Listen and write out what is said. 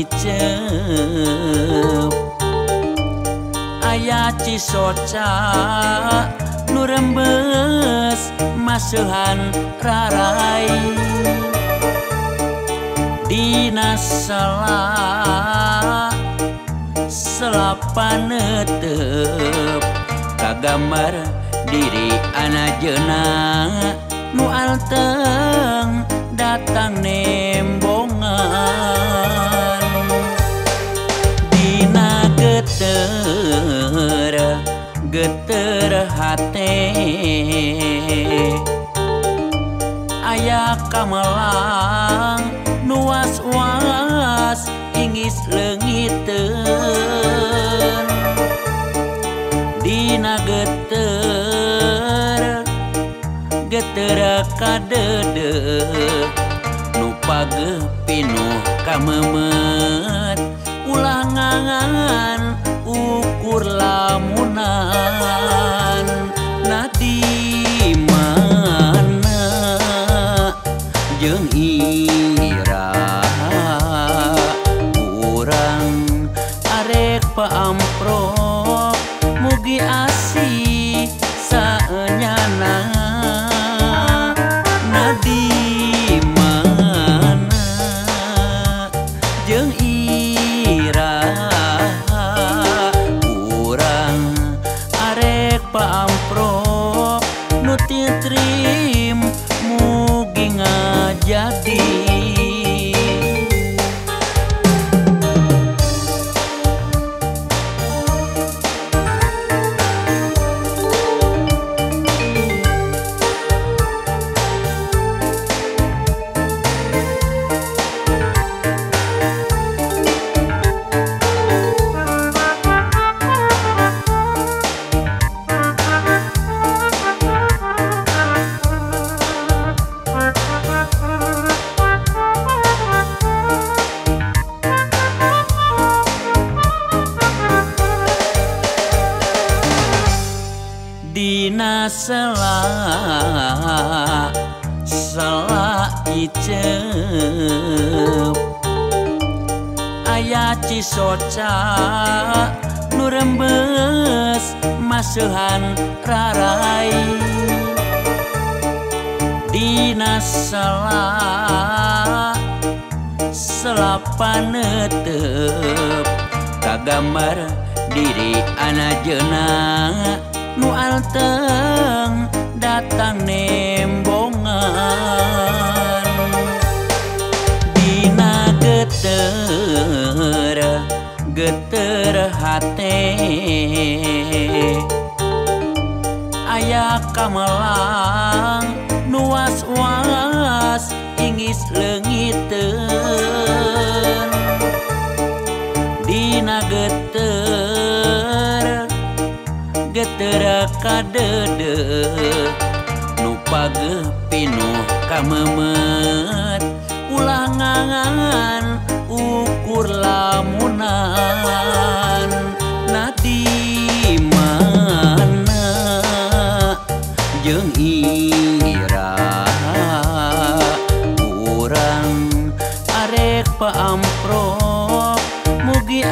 iceup aya cisoca nu rembes maseuhan rarai dina sela sela panetep kagambar diri anjeunna nu alteng datang nembongan dina geter geter hate aya kamelang nu was-was ingis leungiteun dina geter geter kadede nu pageuh pinuh kamemet ulah ngangan ukur lamunan nah di mana jeung iraha urang arek paamprok mugi asih saenyana nah di mana jeung iraha urang arek paamprok nu titrim mugi ngajadi. Dina sela sela iceup aya cisoca nu rembes maseuhan rarai dina sela sela panetep kagambar diri anjeunna nu alteng datang nembongan dina geter geter hate aya kamelang nu was-was ingis leungiteun dina geter geter kadede nu pageuh pinuh kamemet ulah ngangan ukur lamunan nah di mana jeung iraha urang arek paamprok mugi.